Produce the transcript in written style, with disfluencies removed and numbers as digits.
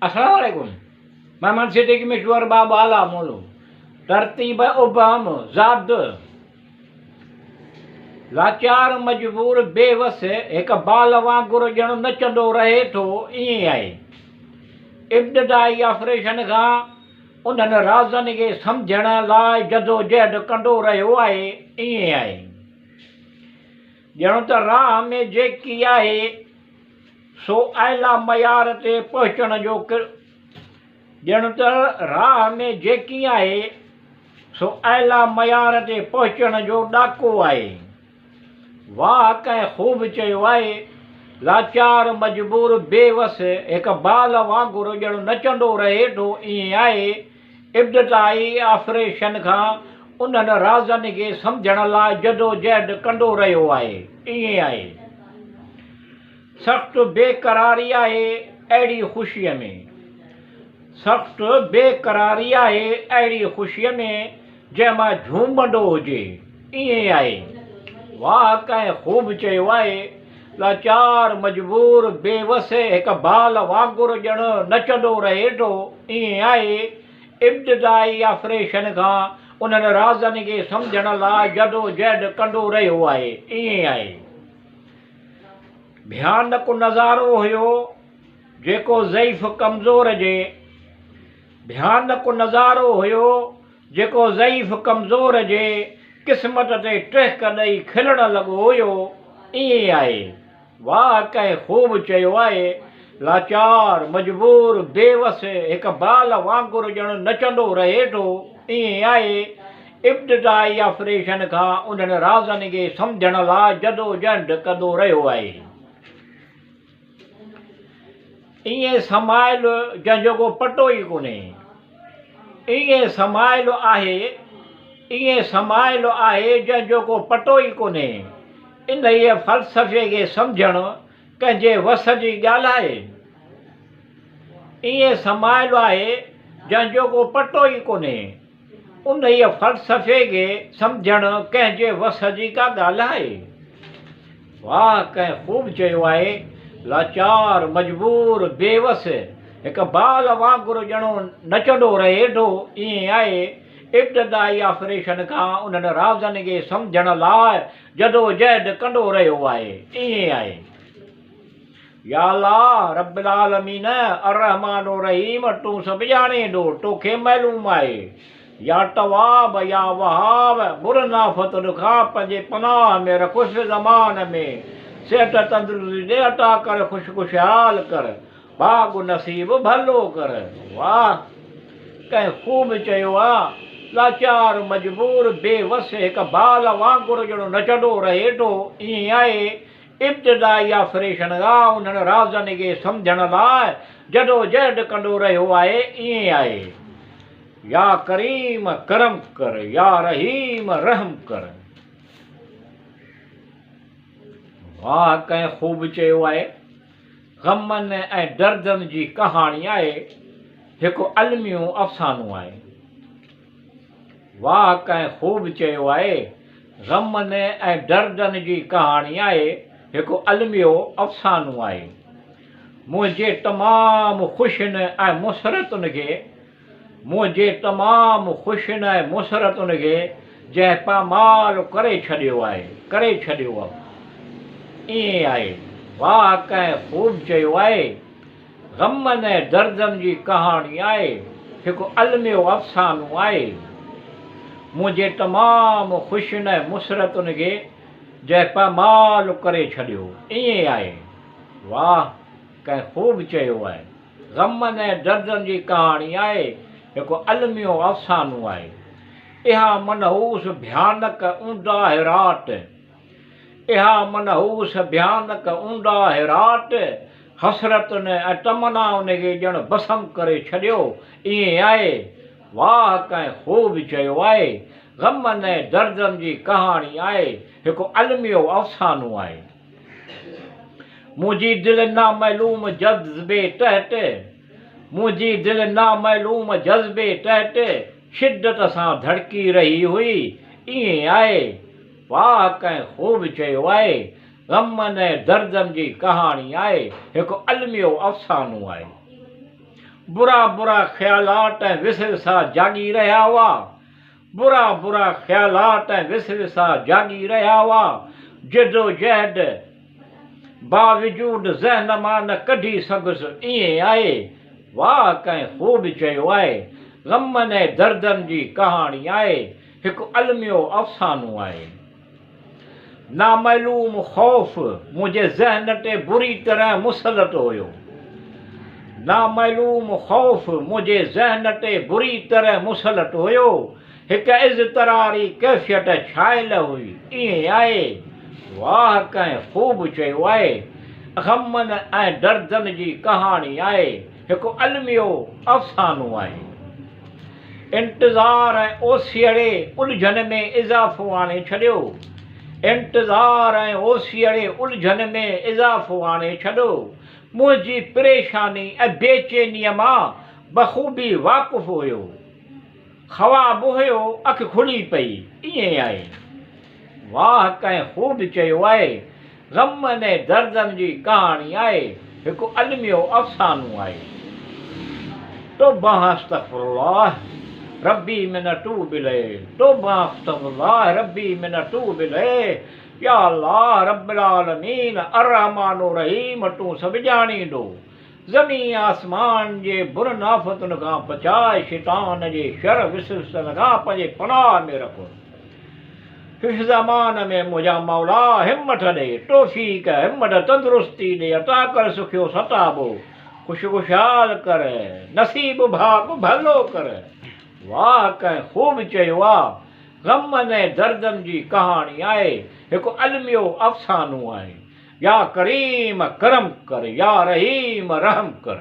السلام عليڪم مهمان صديقي مشهور باب اعليٰ مولو ترتيب ابهم زاد لاچار مجبور بي وس هڪ بال وانگر ڄڻ نچندو رهي ٿو ائين آهي ابتدائي آپريشن کان انهن رازن کي سمجهڻ لاء جدوجهد ڪندو رهيو آهي ائين آهي ڄڻ ته راهه ۾ جيڪي آهي سو اعليٰ معيار تي پهچڻ جو ڄڻ ته راهه ۾ جيڪي آهي، سو اعليٰ معيار تي پهچڻ جو ڏاڪو آهي. واهه ڪنهن خوب چيو آهي، لاچار مجبور بي وس هڪ بال وانگر ڄڻ نچندو رهي ٿو ائين آهي، ابتدائي آپريشن کان انهن رازن کي سمجهڻ لاء جدوجهد ڪندو رهيو آهي، ائين آهي. سخت بي قراري آهي اهڙي خوشيء ۾. سخت بي قراري آهي اهڙي خوشيء ۾ جنهن مان جهومندو هجي، ائين آهي. واهه ڪنهن خوب چيو آهي، لاچار، مجبور، بي وس هڪ بال وانگر ڄڻ نچندو رهي ٿو، ائين آهي. ابتدائي آپريشن کان انهن رازن کي سمجهڻ لاء جدوجهد ڪندو رهيو آهي، ائين آهي. ڀيانڪ نظارو هيو جيڪو ضعيف ڪمزور جي ڀيانڪ نظارو هيو جيڪو ضعيف ڪمزور جي قسمت تي ٽهڪ ڏئي کلڻ لڳو هيو ائين آهي واهه ڪنهن خوب چيو آهي لاچار مجبور بي وس هڪ بال وانگر ڄڻ نچندو رهي ٿو ائين آهي ابتدائي آپريشن کان انهن رازن کي سمجهڻ لاء جدوجهد ڪندو رهيو آهي. ائين سمايل جنهن جو ڪو پتو ئي ڪونهي. ائين سمايل آهي، ائين سمايل آهي جنهن جو ڪو پتو ئي ڪونهي. انهيء فلسفي کي سمجهڻ ڪنهن جي وس جي ڳالهه آهي؟ ائين سمايل آهي جنهن جو ڪو پتو ئي ڪونهي. انهيء فلسفي کي سمجهڻ ڪنهن جي وس جي ڪا ڳالهه آهي؟ واهه ڪنهن خوب چيو آهي، لاچار، مجبور، بي وس، هڪ بال وانگر ڄڻو نچندو رهي ٿو، ائين آهي، ابتدائي آپريشن کان انهن رازن کي سمجهڻ لاء جدوجهد ڪندو رهيو آهي، ائين آهي. يا الله رب العالمين الرحمٰن الرحيم تون سڀ ڄاڻين ٿو توکي معلوم آهي يا تواب يا وهاب برن آفتن کان پنهنجي پناهه ۾ رک خوش زمان ۾ صحت تندرستي ڏي عطا ڪر خوش خوشحال ڪر ڀاڳ نصيب ڀلو ڪر واه ڪنهن خوب چيو آ لاچار مجبور بي وس هڪ بال وانگر ڄڻ نچندو رهي ٿو ائين آهي ابتدائي آپريشن کان انهن رازن کي سمجهڻ لاء جدوجهد ڪندو رهيو آهي، ائين آهي. يا ڪريم ڪرم ڪر، يا رحيم رحم ڪر. واهه ڪنهن خوب چيو آهي، غمن ۽ دردن جي ڪهاڻي آهي، هڪ الميو افسانو آهي. واهه ڪنهن خوب چيو آهي، غمن ۽ دردن جي ڪهاڻي آهي، هڪ الميو افسانو آهي. منهنجي تمام خوشين ۽ مسرتن کي، منهنجي تمام خوشين ۽ مسرتن کي جنهن پامال ڪري ڇڏيو آهي، ڪري ڇڏيو ائين آهي. واهه ڪنهن خوب چيو آهي، غمن ۽ دردن جي ڪهاڻي آهي، هڪ الميو افسانو آهي. منهنجي تمام خوشين ۽ مسرتن کي جنهن پامال ڪري ڇڏيو، ائين آهي. واهه ڪنهن خوب چيو آهي. غمن ۽ دردن جي ڪهاڻي آهي، هڪ الميو افسانو آهي. اها منحوس ڀيانڪ اونداهي رات، اها منحوس ڀيانڪ اونداهي رات، حسرتن ۽ تمنائن کي ڄڻ بسم ڪري ڇڏيو، ائين آهي. واهه ڪنهن خوب چيو آهي. غمن ۽ دردن جي ڪهاڻي آهي، هڪ الميو افسانو آهي. منهنجي دل نامعلوم جذبي تحت، منهنجي دل نامعلوم جذبي تحت شدت سان ڌڙڪي رهي هئي، ائين آهي. واهه ڪنهن خوب چيو آهي. غمن ۽ دردن جي ڪهاڻي آهي، هڪ الميو افسانو آهي. برا برا خيالات ۽ وسوسا جاڳي رهيا هئا. برا برا خيالات ۽ وسوسا جاڳي رهيا هئا. جدوجهد باوجود ذهن مان نه ڪڍي سگهيس. ائين آهي. واهه ڪنهن خوب چيو آهي. غمن ۽ دردن جي ڪهاڻي آهي. هڪ الميو افسانو آهي. نامعلوم خوف منهنجي ذهن تي بري طرح مسلط هيو. نامعلوم خوف منهنجي ذهن تي بري طرح مسلط هيو. هڪ اضطراري ڪيفيت ڇانيل هئي. ائين آهي. واهه ڪنهن خوب چيو آهي. غمن ۽ دردن جي ڪهاڻي آهي. هڪ الميو افسانو آهي. انتظار ۽ اوسيئڙي الجهن ۾ اضافو آڻي ڇڏيو. انتظار ۽ اوسيئڙي الجهن ۾ اضافو آڻي ڇڏيو. منهنجي پريشاني ۽ بيچينيء مان بخوبي واقف هيو. خواب هيو، اک کلي پئي. ائين آهي. واهه ڪنهن خوب چيو آهي. غمن ۽ دردن جي ڪهاڻي آهي، هڪ الميو افسانو آهي. توبه استغفر الله ربي من اتوب اليه توبه استغفر الله ربي من اتوب اليه يا الله رب العالمين الرحمٰن الرحيم تون سڀ ڄاڻيندو زمين آسمان جي برن آفتن کان بچاء شيطان جي شر وسوسن کان پنهنجي پناهه ۾ رک. حفظ امان ۾ منهنجا مولا همٿ ڏي توفيق همٿ تندرستي ڏي عطا ڪر سکيو ستابو خوش خوشحال ڪر نصيب ڀاڳ ڀلو ڪر واهه ڪنهن خوب چيو آ غمن ۽ دردن جي ڪهاڻي آهي هڪ الميو افسانو آهي يا ڪريم ڪرم ڪر يا رحيم رحم ڪر.